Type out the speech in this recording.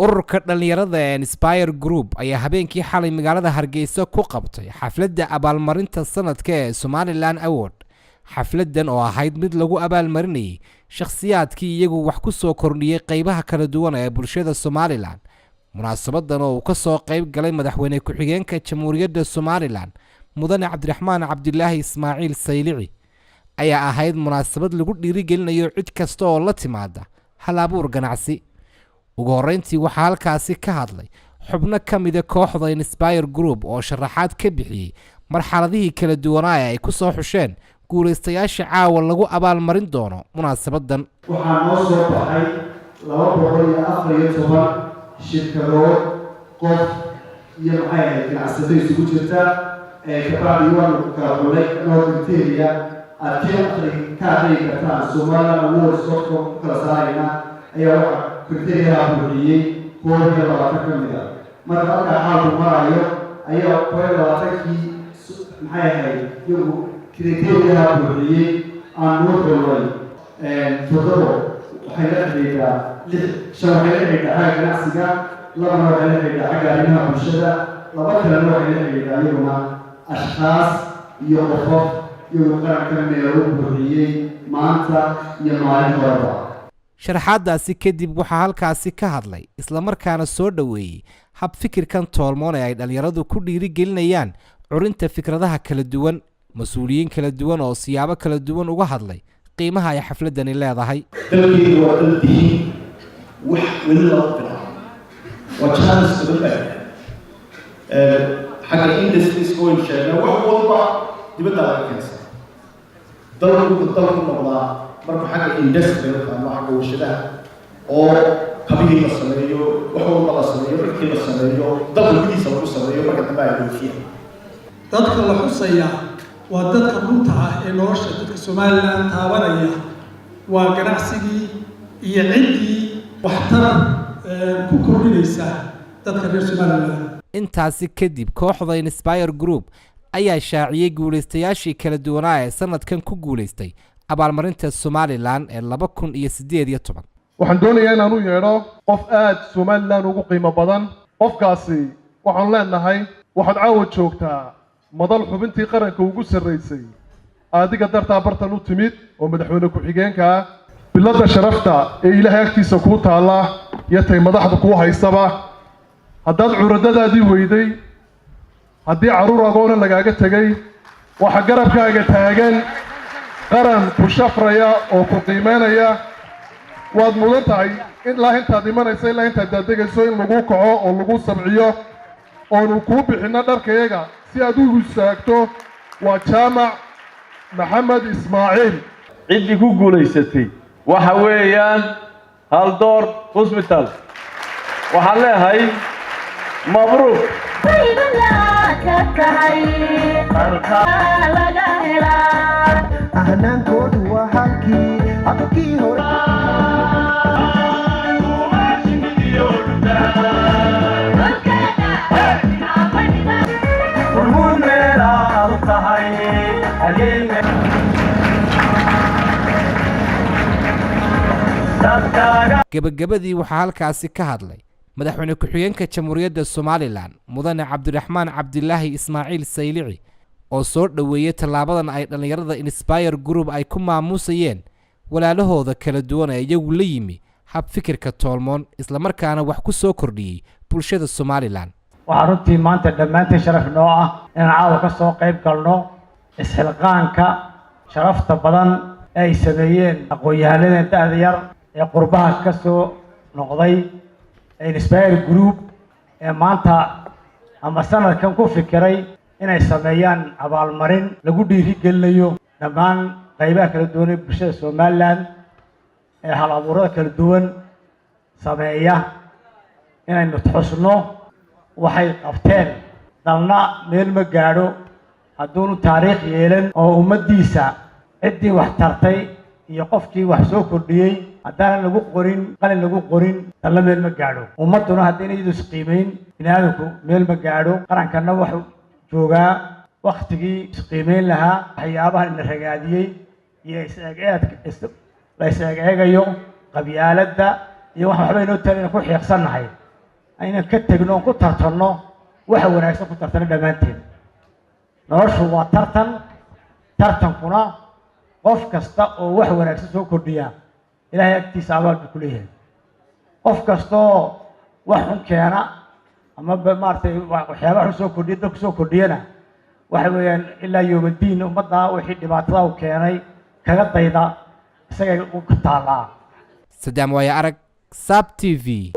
Ururka dhallinyarada ee Inspire Group ayaa habeenkii xalay magaalada Hargeysa ku qabtay xafladda abaalmarinta sanadka ee Somaliland Award. Xafladdan oo ahayd mid lagu abaalmarinayay shakhsiyaadkii iyagu wax ku soo kordhiyey qeybaha kala duwan ee bulshada Somaliland. Munaasabadan oo uu ka soo qayb galay madaxweyne ku-xigeenka Jamhuuriyadda Somaliland, Mudane Cabdiraxmaan Cabdilaahi Ismaaciil Saylici, ayaa ahayd munaasabad lagu dhiirigelinayo cid kasta oo la timaada hal abuur ganacsi. Ugu horreyntii waxaa halkaasi ka hadlay xubno ka mida kooxda Inspire Group oo sharaxaad ka bixiyey marxaladihii kala duwanaa ee ay ku soo xusheen guulaystayaasha caawa lagu abaalmarin doono munaasabadan. Waxaa noo soo baxay 214 shirkadood, qof iyo maxay ahayd ganacsato isugu jirta. Kabacdi waanu kala xulay anoo criteria aad ka aqri ka aqriyi kartaan somalilandawards.com ku kala saarayna ayaa waxaa criteriaha buuxiyey 21 ka mid a. Marka halkaa xaalku marayo ayaa 21-kii maxay ahayd iyagu criteriaha buuxiyey aan noo xulay toddobo. Waxay la xidhiidhaa lix, shan waxay la xidhiidhaa xagga ganacsiga, labana waxay la xidhiidhaa xagga arrimaha bulshada, laba kalena waxay la xidhiidhaa iyaguna ashkhaas iyo qofof iyagu qaranka meelo buuxiyey maanta iyo maalin horeba. Sharaxaadaasi kadib waxaa halkaasi ka hadlay islamarkaana soo dhoweeyey hab fikirkan toolmoon ee ay dhallinyaradu ku dhiirigelinayaan curinta fikradaha kala duwan mas-uuliyiin kala duwan oo siyaabo kala duwan uga hadlay qiimaha ay xafladani leedahay. Dalkeyga waa dal diin wax weli lama bilaabo, waa chance badan baa jira xagga industries. Waynu sheegnaa, wax walba dibadda laga keensaa. Dalku wuxuu dalku noqdaa markuu xagga industrialka ama xagga warshadaha oo kabihii la sameeyo, wax walba la sameeyo, dharkii la sameeyo, dalka gudihiisa lagu sameeyo, marka dambe ay dhoofiyaan. Dadka la xusayaa waa dadka runta ah ee nolosha dadka Somaliland taabanaya, waa ganacsigii iyo ciddii waxtar ku kordhinaysa dadka reer Somaliland. Intaasi kadib kooxda Inspire Group ayaa shaaciyey guulaystayaashii kala duwanaa ee sanadkan ku guulaystay abaalmarinta Somaliland ee 2018. Waxaan doonayaa inaan u yeedho qof aad Somaliland ugu qiimo badan. Qofkaasi waxaanu leenahay, waxaad caawa joogtaa madal xubintii qaranka ugu sarraysay adiga dartaa bartan u timid oo madaxweyne ku-xigeenka ah. Biladda sharafta ee Ilaahay agtiisa kuu taalla iyo tay madaxda kuu haysaba, haddaad curadadaadii weyday, haddii carruur agoona lagaaga tegay, waxaa garabkaaga taagan qaran ku shafraya oo ku qiimeynaya. Waad mudan tahay ilaa intaad imanayso, ilaa intaad daadegayso, in lagu kaco oo lagu sabciyo oonu kuu bixinno dharkayaga si aad u istaagto. Waa Jaamac Maxamed Ismaaciil. Ciddii ku guulaysatay waxa weeyaan Haldoor Hosbital. Waxaan leeyahay mabruuk. Ahnaankoodu waa halkii habkii hore. Gebagabadii waxaa halkaasi ka hadlay madaxweyne ku-xigeenka Jamhuuriyadda Somaliland, Mudane Cabdiraxmaan Cabdilaahi Ismaaciil Saylici, oo soo dhoweeyey tallaabadan ay dhallinyarada Inspire Group ay ku maamuusayeen walaalahooda kala duwan ee iyagu la yimi hab fikirka toolmoon, islamarkaana wax ku soo kordhiyey bulshada Somaliland. Waxaa runtii maanta dhammaantiin sharaf noo ah inaan caawa ka soo qayb galno isxilqaanka sharafta badan ee ay sameeyeen aqoon-yahanadeen da'da yar ee qurbaha ka soo noqday ee Inspire Group, ee maanta ama sanadkan ku fikiray inay sameeyaan abaalmarin lagu dhiirigelinayo dhammaan qaybaha kala duwan ee bulshada Somaliland ee hal abuurada kala duwan sameeya, inaynu xusno waxay qabteen. Dalna meel ma gaadho hadduunu taariikh yeelan oo ummaddiisa ciddii wax tartay iyo qofkii wax soo kordhiyey haddaanan lagu qorin, qalin lagu qorin, dalna meel ma gaadho. Ummadduna haddayna iyadu isqiimayn, bini aadamku meel ma gaadho. Qarankanna wuxuu joogaa waktigii isqiimayn lahaa. Waxyaabahan ina ragaadiyey iyo is-eeg-eeg la is-eeg-eegayo, qabyaaladda iyo waxaan waxba inoo tarin ku xiiqsannahay. Inaan ka tegno oon ku tartanno waxa wanaagsan, ku tartanno dhammaanteen. Noloshu waa tartan. Tartankuna qof kasta oo wax wanaagsan soo kordhiya, Ilaahay agtiisa abaal buu ku leeyahay. Qof kastaoo wax xun keena ama maaragtay waxyaabaha xun soo kordhiya, dadku soo kordhiyana, waxa weeyaan ilaa yowmaddiin ummaddaa wixii dhibaatada u keenay kaga dayda isagay u taallaa. Sadaam Waaya Arag, Saab TV.